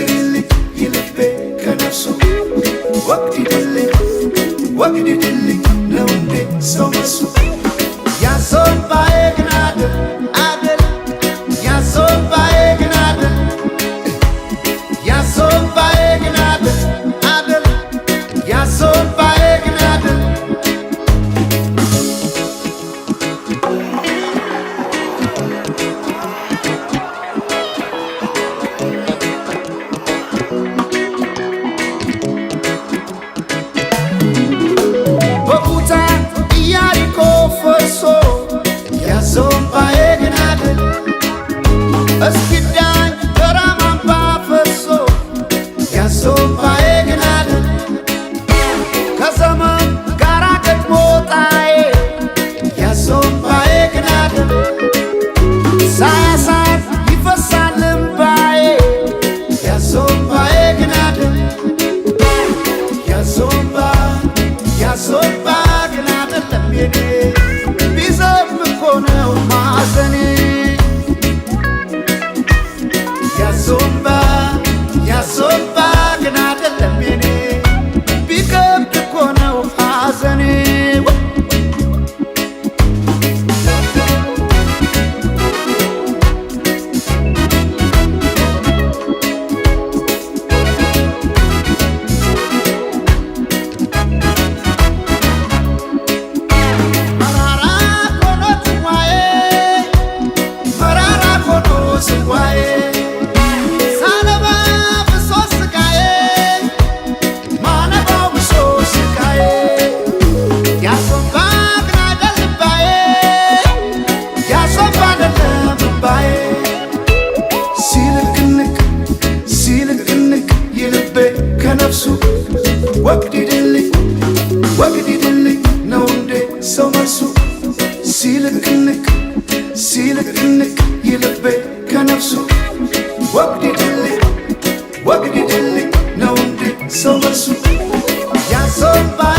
ሲልክንክ የልቤ ከነፍሱ ወግዲድልኝ ወግዲድልኝ ነው እንዴ ሰው መልሱ? ያዞ እምባዬ ግን አደል አደል፣ ያዞ እምባዬ ግን አደል፣ ያዞ እምባዬ ግን አደል አደል፣ ያዞ እምባዬ ግን አደል። በኩታ ኢያሪኮ ፈርሶ፣ ያዞ እምባዬ ግን አደል፣ እስኪዳኝ በራማ አምባ ፈሶ፣ ያዞ እምባዬ ግን አደል። ከዘመን ጋራ ገጥሞ ጣዬ፣ ያዞ እምባዬ ግን አደል፣ ሳያሳር ይፈሳል እምባዬ፣ ያዞ እምባዬ ግን አደል። ያዞ እምባ፣ ያዞ እምባ ግን አደለም የኔ፣ ቢዘም እኮ ነው ማዘኔ። ያዞ እምባ፣ ያዞ እምባ ግን አደለም የኔ፣ ቢከብድ እኮ ነው ሐዘኔ። መራራ ኮኖ ጽዋዬ፣ መራራ ኮኖ ጽዋዬ፣ ሳነባ ብሶ ስቃዬ፣ ማነባው ብሶ ስቃዬ፣ ያዞ እምባ ግን አይደል እምባዬ፣ ያዞ እምባ አይደለም እምባዬ። ሲልክንክ ሲልክንክ የልቤ ከነፍሱ ወግዲድልኝ ወግዲድልኝ ነው እንዴ ሰው መልሱ? ሲልክንክ ሲልክንክ የልቤ ከነፍሱ ወግዲድልኝ ወግዲድልኝ ነው እንዴ ሰው መልሱ? ያዞ እምባዬ